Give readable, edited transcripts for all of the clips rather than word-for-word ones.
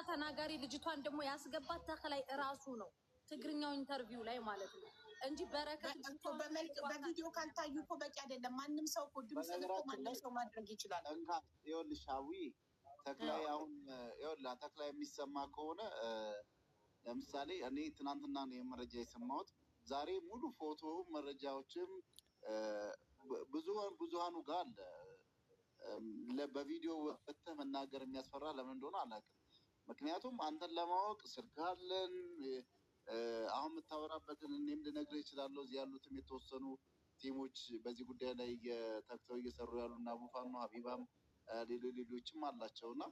ተናጋሪ ልጅቷን ደግሞ ያስገባት ተክላይ እራሱ ነው፣ ትግርኛው interview ላይ ማለት ነው እንጂ በረከት እኮ በመልክ በቪዲዮ ካልታዩ እኮ በቂ አይደለም። ማንም ሰው እኮ ድምፅ ልኮ በነገራችን ማንም ላይ ሰው ማድረግ ይችላል። እንካ ይኸውልሽ፣ ሀዊ ተክላይ አሁን ይኸውልህ ተክላይ የሚሰማ ከሆነ ለምሳሌ እኔ ትናንትና ነው የመረጃ የሰማሁት። ዛሬ ሙሉ ፎቶ መረጃዎችም ብዙ ብዙሃኑ ጋር አለ። በቪዲዮ ወጥተህ መናገር የሚያስፈራ ለምን እንደሆነ አላውቅም። ምክንያቱም አንተን ለማወቅ ስልክ አለን። አሁን የምታወራበትን እኔም ልነግርህ እችላለሁ። እዚህ ያሉትም የተወሰኑ ቲሞች በዚህ ጉዳይ ላይ ተግተው እየሰሩ ያሉ እና አቡፋኖ ሀቢባም ሌሎች ሌሎችም አላቸው እና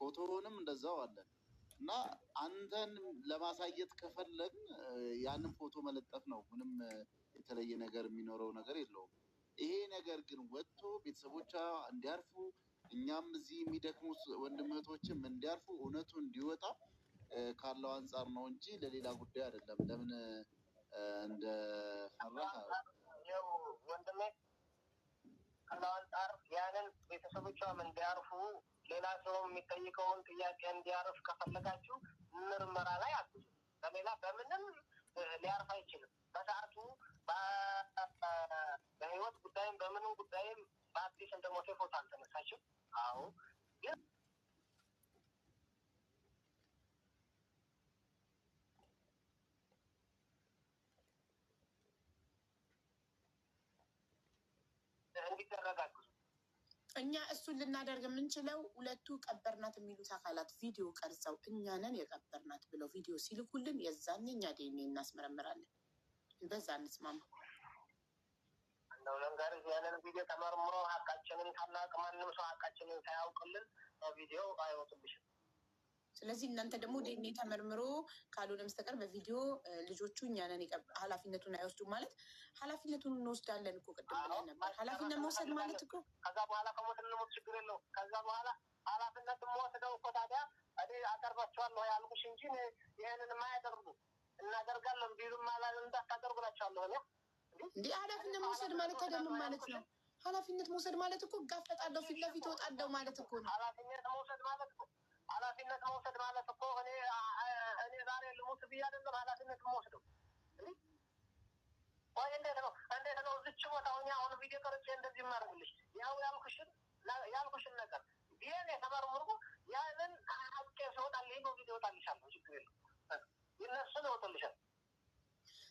ፎቶውንም እንደዛው አለን እና አንተን ለማሳየት ከፈለግን ያንን ፎቶ መለጠፍ ነው። ምንም የተለየ ነገር የሚኖረው ነገር የለውም። ይሄ ነገር ግን ወጥቶ ቤተሰቦቿ እንዲያርፉ እኛም እዚህ የሚደክሙ ወንድም እህቶችም እንዲያርፉ እውነቱ እንዲወጣ ካለው አንጻር ነው እንጂ ለሌላ ጉዳይ አይደለም። ለምን እንደፈራህ ይኸው ወንድሜ ካለው አንጻር ያንን ቤተሰቦቿም እንዲያርፉ ሌላ ሰው የሚጠይቀውን ጥያቄ እንዲያርፍ ከፈለጋችሁ ምርመራ ላይ አግዙ። በሌላ በምንም ሊያርፍ አይችልም። በሰዓቱ በህይወት ጉዳይም በምንም ጉዳይም በአዲስ እንደሞተ ፎቶ አልተነሳችም። አዎ ግን እንዲደረግ አግዙ። እኛ እሱን ልናደርግ የምንችለው ሁለቱ ቀበርናት የሚሉት አካላት ቪዲዮ ቀርጸው እኛንን የቀበርናት ብለው ቪዲዮ ሲልኩልን የዛኔ እኛ ዲኤንኤ እናስመረምራለን። በዛ እንስማማ። እንደው ለንገርህ ያንን ቪዲዮ ተመርምሮ ሀቃችንን ሳናውቅ ማንም ሰው ሀቃችንን ሳያውቅልን በቪዲዮ አይወጡልሽም። ስለዚህ እናንተ ደግሞ ዲኤንኤ ተመርምሮ ካልሆነ በስተቀር በቪዲዮ ልጆቹ እኛንን ኃላፊነቱን አይወስዱም ማለት ኃላፊነቱን እንወስዳለን እኮ ቅድም ብለን ነበር። ኃላፊነት መውሰድ ማለት እኮ ከዛ በኋላ ከሞት እንሞት ችግር የለውም። ከዛ በኋላ ኃላፊነት የምወስደው እኮ ታዲያ እኔ አቀርባቸዋለሁ ያልኩሽ እንጂ ይህንን የማያደርጉ እናደርጋለን ቢሉም እንዳታደርጉ እላቸዋለሁ እኔ። እንዲህ ኃላፊነት መውሰድ ማለት ታዲያ ምን ማለት ነው? ኃላፊነት መውሰድ ማለት እኮ እጋፈጣለሁ፣ ፊት ለፊት እወጣለሁ ማለት እኮ ነው። ኃላፊነት መውሰድ ማለት እኮ ኃላፊነት መውሰድ ማለት እኮ እኔ ዛሬ ልሙት ብዬ አይደለም ኃላፊነት የምወስደው። ቆይ እንዴት ነው እንዴት ነው እዚች ቦታ ሆኜ አሁን ቪዲዮ ቀርጬ እንደዚህ የማደርግልሽ? ያው ያልኩሽን ነገር ይሄን የተመርምሩ ያንን አውቄ ስወጣልኝ ነው ቪዲዮ እወጣልሻለሁ። ችግር የለውም። የእነሱን እወጣልሻለሁ።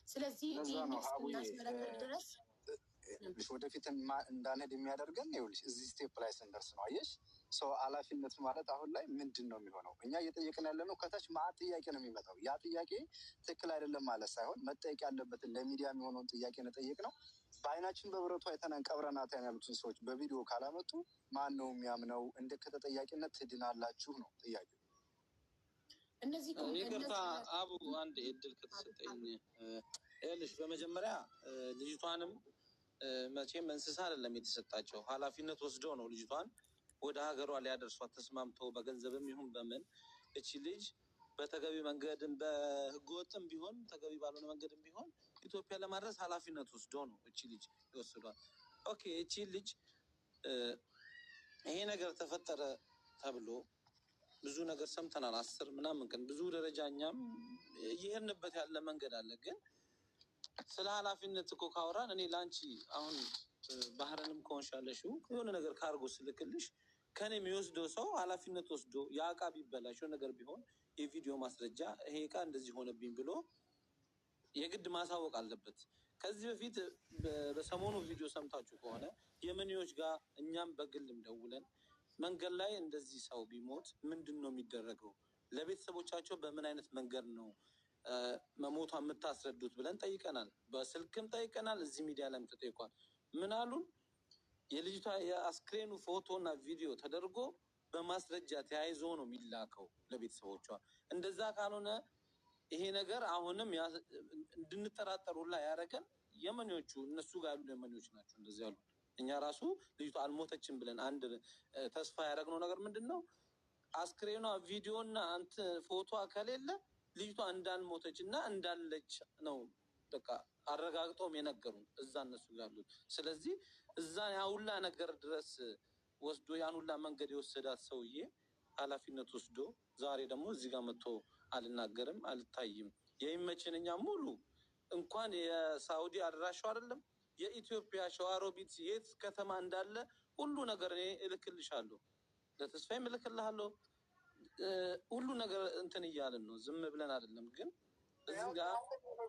ስለዚህ ለዛ ነው ዲኤንኤ ሀቡዬ እስክናስመረምር ድረስ ወደፊት እንዳንሄድ የሚያደርገን ይኸውልሽ እዚህ step ላይ ስንደርስ ነው። አየሽ ሰው ኃላፊነት ማለት አሁን ላይ ምንድን ነው የሚሆነው? እኛ እየጠየቅን ያለ ነው። ከታች መዓት ጥያቄ ነው የሚመጣው። ያ ጥያቄ ትክክል አይደለም ማለት ሳይሆን መጠየቅ ያለበትን ለሚዲያ የሚሆነውን ጥያቄ ነው የጠየቅነው። በአይናችን በብረቱ አይተናን ቀብረናታን ያሉትን ሰዎች በቪዲዮ ካላመጡ ማን ነው የሚያምነው? እንደ ከተጠያቂነት ትድናላችሁ ነው ጥያቄው። እነዚህ እኮ ይቅርታ አቡ፣ አንድ እድል ከተሰጠኝ ይኸውልሽ፣ በመጀመሪያ ልጅቷንም መቼም እንስሳ አይደለም የተሰጣቸው፣ ኃላፊነት ወስደው ነው ልጅቷን ወደ ሀገሯ ሊያደርሷት ተስማምተው በገንዘብም ይሁን በምን እቺ ልጅ በተገቢ መንገድም በህገወጥም ቢሆን ተገቢ ባልሆነ መንገድም ቢሆን ኢትዮጵያ ለማድረስ ኃላፊነት ወስዶ ነው እቺ ልጅ ይወስዷል። Okay እቺ ልጅ ይሄ ነገር ተፈጠረ ተብሎ ብዙ ነገር ሰምተናል። 10 ምናምን ቀን ብዙ ደረጃ እኛም እየሄድንበት ያለ መንገድ አለ። ግን ስለ ኃላፊነት እኮ ካወራን እኔ ለአንቺ አሁን ባህረንም ከሆንሽ ያለሽው የሆነ ነገር ካርጎ ስልክልሽ ከኔ የሚወስደው ሰው ኃላፊነት ወስዶ ያ እቃ ቢበላሽ የሆነ ነገር ቢሆን የቪዲዮ ማስረጃ ይሄ እቃ እንደዚህ ሆነብኝ ብሎ የግድ ማሳወቅ አለበት። ከዚህ በፊት በሰሞኑ ቪዲዮ ሰምታችሁ ከሆነ የመኒዎች ጋር እኛም በግልም ደውለን መንገድ ላይ እንደዚህ ሰው ቢሞት ምንድን ነው የሚደረገው? ለቤተሰቦቻቸው በምን አይነት መንገድ ነው መሞቷ የምታስረዱት ብለን ጠይቀናል። በስልክም ጠይቀናል። እዚህ ሚዲያ ላይም ተጠይቋል። ምን አሉን? የልጅቷ የአስክሬኑ ፎቶ እና ቪዲዮ ተደርጎ በማስረጃ ተያይዞ ነው የሚላከው ለቤተሰቦቿ። እንደዛ ካልሆነ ይሄ ነገር አሁንም እንድንጠራጠሩላ ያደረገን የመኔዎቹ እነሱ ጋር ያሉ የመኔዎች ናቸው እንደዚህ ያሉ። እኛ ራሱ ልጅቷ አልሞተችም ብለን አንድ ተስፋ ያደረግነው ነገር ምንድን ነው? አስክሬኗ ቪዲዮና አንተ ፎቶ ከሌለ ልጅቷ እንዳልሞተች እና እንዳለች ነው በቃ አረጋግጠውም የነገሩን እዛ እነሱ ጋር ያሉት። ስለዚህ እዛ ያ ሁላ ነገር ድረስ ወስዶ ያን ሁላ መንገድ የወሰዳት ሰውዬ ኃላፊነት ወስዶ ዛሬ ደግሞ እዚህ ጋር መጥቶ አልናገርም፣ አልታይም። የሚመችን እኛ ሙሉ እንኳን የሳውዲ አድራሻው አይደለም የኢትዮጵያ ሸዋሮቢት የት ከተማ እንዳለ ሁሉ ነገር እኔ እልክልሻለሁ፣ ለተስፋዬም እልክልሃለሁ። ሁሉ ነገር እንትን እያልን ነው፣ ዝም ብለን አይደለም። ግን እዚህ ጋር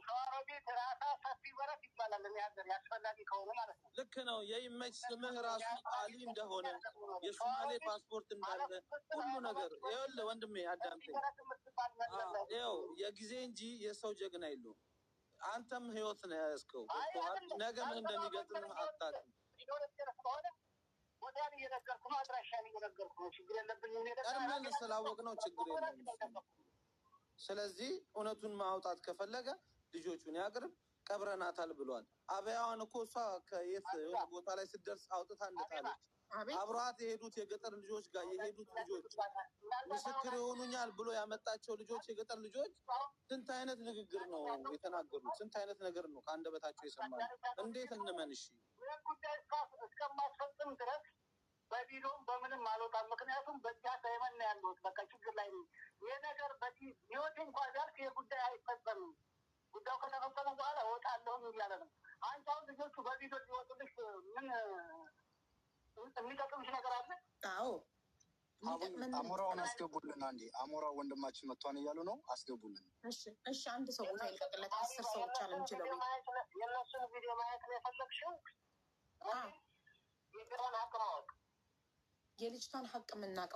ሸዋሮቢት ራሳ ሰፊ በረት ይባላል። እኔ ሀገር አስፈላጊ ከሆነ ማለት ነው። ልክ ነው። የይመች ስምህ ራሱ አሊ እንደሆነ የሶማሌ ፓስፖርት እንዳለ ሁሉ ነገር ይኸውልህ፣ ወንድሜ አዳምጠኝ። ይኸው የጊዜ እንጂ የሰው ጀግና የለውም። አንተም ህይወት ነው የያዝከው። ገብቶሃል? ነገ ምን እንደሚገጥምህ አታውቅም። ቦታን እየነገርኩ ነው፣ አድራሻን እየነገርኩ ነው። ችግር የለብኝም። ቀድመን ስላወቅነው ችግር የለውም። ስለዚህ እውነቱን ማውጣት ከፈለገ ልጆቹን ያቅርብ። ቀብረናታል ብሏል። አበያዋን እኮ እሷ ከየት የሆነ ቦታ ላይ ስትደርስ አውጥታ እንደጣለች አብረዋት የሄዱት የገጠር ልጆች ጋር የሄዱት ልጆች ምስክር ይሆኑኛል ብሎ ያመጣቸው ልጆች የገጠር ልጆች ስንት አይነት ንግግር ነው የተናገሩት? ስንት አይነት ነገር ነው ከአንደበታቸው የሰማነው? እንዴት እንመን? እሺ ይህን ጉዳይ እስከማስፈጽም ድረስ በቢሮም በምንም አልወጣም። ምክንያቱም በዚያ ሳይመን ነው ያለሁት። በቃ ችግር ላይ ነኝ። ይህ ነገር በዚህ ህይወቴ እንኳ ቢያልፍ ይህ ጉዳይ አይፈጸምም። ጉዳዩ ከተፈጸመ በኋላ እወጣለሁኝ እያለ ነው። አንቺ አሁን ልጆቹ በቪዲዮ ሊወጡልሽ ምን የሚጠቅምሽ ነገር አለ? አዎ አሞራውን አስገቡልን። አንዴ አሞራው ወንድማችን መጥቷን እያሉ ነው። አስገቡልን። እሺ፣ እሺ። አንድ ሰው ቦታ ይልቀቅለት። 10 ሰው ብቻ ነው የሚችለው። የእነሱን ቪዲዮ ማየት ነው የፈለግሽው? የግሯን ሀቅ ማወቅ የልጅቷን ሀቅ የምናውቀው